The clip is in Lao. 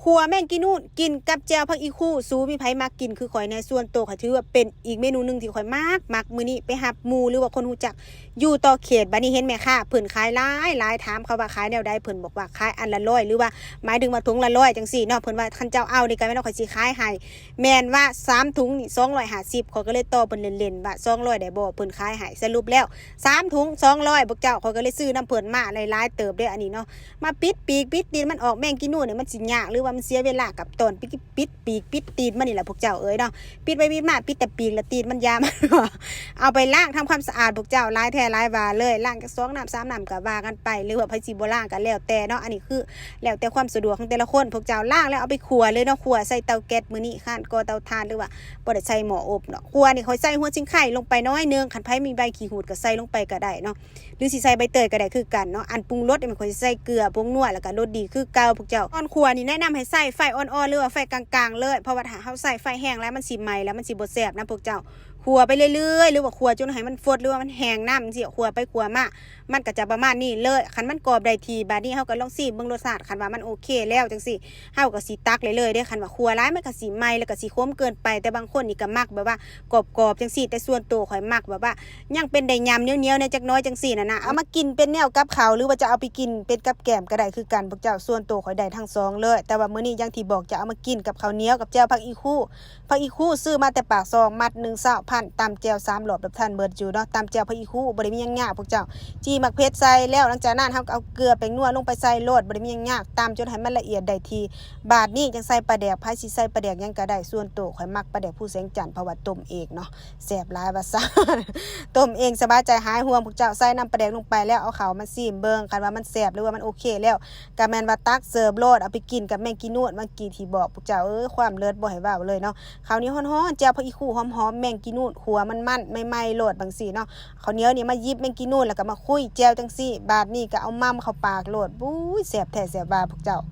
ຂົ້ວແມງກີນູນກິນກັບແຈ່ວຜັກອີ່ຄູ. ສູມີໃຜມັກກິນຄືຂ້ອຍແດ່? ສ່ວນໂຕຂ້ອຍຖືວ່າເປັນອີກເມນູໜຶ່ງທີ່ຂ້ອຍມັກໆ. ມື້ນີ້ໄປຮັບໝູ່ ຫຼືວ່າຄົນຮູ້ຈັກຢູ່ຕໍ່ເຂດ, ບາດນີ້ເຫັນແມ່ຄ້າເພິ່ນຂາຍຫຼາຍໆ ຖາມເຂົາວ່າຂາຍແນວໃດ, ເພິ່ນບອກວ່າຂາຍອັນລະຮ້ອຍ ຫຼືວ່າໝາຍເຖິງວ່າຖົງລະຮ້ອຍຈັ່ງຊີ້ເນາະ. ເພິ່ນວ່າຄັນເຈົ້າເອົານີ້ກໍແມ່ນວ່າຂ້ອຍຊິຂາຍໃຫ້ ແມ່ນວ່າສາມຖົງນີ້ສອງຮ້ອຍຫ້າສິບ ຂ້ອຍກໍເລີຍຕໍ່ເພິ່ນເລ່ນໆວ່າສອງຮ້ອຍໄດ້ບໍ່ ເພິ່ນຂາຍໃຫ້. ສະຫຼຸບແລ້ວສາມຖົງສອງຮ້ອຍ ພວກເຈົ້າ, ຂ້ອຍກໍເລີຍຊື້ນຳເພິ່ນມາຫຼາຍໆເຕີບເດ້. ອັນນີ້ເນາະ ມາປິດປີກປິດຕີນມັນອອກ. ແມງກີນູນນີ້ມັນຊິຍາກ ຫຼືວ່າມັນເສຍເວລາກັບຕອນປິດ ປິດປີກປິດຕີນມັນນີ້ແຫຼະພວກເຈົ້າເອີຍເນາະ. ປິດໄປປິດມາ ປິດແຕ່ປີກ ແລະ ຕີນມັນຢາມ ເອົາໄປລ້າງທຳຄວາມສະອາດ ພວກເຈົ້າ, ຫຼາຍແທ້ຫຼາຍວ່າເລີຍ. ລ້າງຈັກສອງນ້ຳສາມນ້ຳກໍວ່າກັນໄປ ຫຼືວ່າໃຜຊິບໍ່ລ້າງກໍແລ້ວແຕ່ເນາະ. ອັນນີ້ຄືແລ້ວແຕ່ຄວາມສະດວກຂອງແຕ່ລະຄົນ. ພວກເຈົ້າລ້າງແລ້ວເອົາໄປຂົ້ວເລີຍເນາະ, ຂົ້ວໃສ່ເຕົາແກັສມື້ນີ້ ຮ້ານກໍ່ເຕົາຖ່ານ ຫຼືວ່າບໍ່ໄດ້ໃສ່ໝໍ້ອົບເນາະ. ຂົ້ວນີ້ຂ້ອຍໃສ່ຫົວຊິງໄຄລົງໄປໜ້ອຍໜຶ່ງ, ຄັນໃຜມີໃບຂີ້ຫູດກໍໃສ່ລົງໄປກໍໄດ້ເນາະ ຫຼືຊິໃສ່ໃບເຕີຍກໍໄດ້ຄືກັນເນາະ. ອັນປຸງລົດນີ້ຂ້ອຍຊິໃສ່ເກືອ ຜົງນົວ ແລ້ວກໍລົດດີຄືເກົ່າພວກເຈົ້າ. ຕອນຂົ້ວນີ້ແນະນຳໃຫ້ໃຊ້ໄຟອ່ອນໆ ຫຼືວ່າໄຟກາງໆເລີຍ, ເພາະວ່າຖ້າເຮົາໃຊ້ໄຟແຮງຫຼາຍມັນຊິໄໝ້ ແລ້ວມັນຊິບໍ່ແຊບນະພວກເຈົ້າ. ຂົ້ວໄປເລື້ອຍໆ ຫຼືວ່າຂົ້ວຈົນໃຫ້ມັນຟົດ ຫຼືວ່າມັນແຫ້ງນ້ຳຈັ່ງຊີ້, ຂົ້ວໄປຂົ້ວມາ ມັນກໍຈະປະມານນີ້ເລີຍ. ຄັນມັນກອບໄດ້ທີ່ ບາດນີ້ເຮົາກໍລອງຊີມເບິ່ງລົດຊາດ, ຄັນວ່າມັນໂອເຄແລ້ວຈັ່ງຊີ້ ເຮົາກໍຊິຕັກໄດ້ເລີຍເດ້. ຄັນວ່າຂົ້ວຫຼາຍມັນກໍຊິໄໝ້ ແລ້ວກໍຊິຂົມເກີນໄປ. ແຕ່ບາງຄົນນີ້ກໍມັກແບບວ່າກອບໆຈັ່ງຊີ້, ແຕ່ສ່ວນໂຕຂ້ອຍມັກແບບວ່າຍັງເປັນໄດ້ຫຍ້ຳໜຽວໆແດ່ຈັກໜ້ອຍຈັ່ງຊີ້ນະນະ. ເອົາມາກິນເປັນແນວກັບເຂົ້າ ຫຼືວ່າຈະເອົາໄປກິນເປັນກັບແກ້ມກໍໄດ້ຄືກັນພວກເຈົ້າ. ສ່ວນໂຕຂ້ອຍໄດ້ທັງສອງເລີຍ, ແຕ່ວ່າມື້ນີ້ຢ່າງທີ່ບອກ ຈະເອົາມາກິນກັບເຂົ້າໜຽວ ກັບແຈ່ວຜັກອີ່ຄູ. ຜັກອີ່ຄູຊື້ມາແຕ່ປາກຊ່ອງ ມັດໜຶ່ງຊາວພັນ, ຕຳແຈ່ວສາມລອບ ແບບທ່ານເບິດຢູ່ເນາະ. ຕຳແຈ່ວຜັກອີ່ຄູບໍ່ໄດ້ມີຫຍັງຍາກພວກເຈົ້າ, ຈີ່ໝາກເຜັດໃສ່ແລ້ວ ຫຼັງຈາກນັ້ນເຮົາກໍເອົາເກືອແປ້ງນົວລົງໄປໃສ່ໂລດ, ບໍ່ໄດ້ມີຫຍັງຍາກ. ຕຳຈົນໃຫ້ມັນລະອຽດໄດ້ທີ່, ບາດນີ້ຈັ່ງໃສ່ປາແດກ. ໃຜຊິໃສ່ປາແດກຫຍັງກໍໄດ້, ສ່ວນໂຕຂ້ອຍມັກປາແດກພູແສງຈັນ ເພາະວ່າຕົ້ມເອງເນາະ ແຊບຫຼາຍວ່າຊັ້ນ. ຕົ້ມເອງສະບາຍໃຈຫາຍຫ່ວງ. ພວກເຈົ້າໃສ່ນ້ຳປາແດກລົງໄປແລ້ວ ເອົາເຂົ້າມາຊີມເບິ່ງ, ຄັນວ່າມັນແຊບ ຫຼືວ່າມັນໂອເຄແລ້ວ ກໍແມ່ນວ່າຕັກເສີບໂລດ, ເອົາໄປກິນກັບແມງກີນູນ ບາງກີທີ່ບອກພວກເຈົ້າເອີຍ. ຄວາມເລີດບໍ່ໃຫ້ເວົ້າເລີຍເນາະ. ເຂົ້າໜຽວຮ້ອນໆ ແຈ່ວຜັກອີ່ຄູຫອມໆ ແມງກີນູນຂົ້ວມັນໆ ໃໝ່ໆໂລດ ບາງຊີ້ເນາະ. ເຂົ້າໜຽວນີ້ມາຫຍິບແມງກີນູນ ແລ້ວກໍມາຄຸຍແຈ່ວຈັ່ງຊີ້, ບາດນີ້ກໍເອົາໝ່ຳເຂົ້າປາກໂລດ. ບຸ້ຍ ແຊບແທ້ແຊບວ່າພວກເຈົ້າ.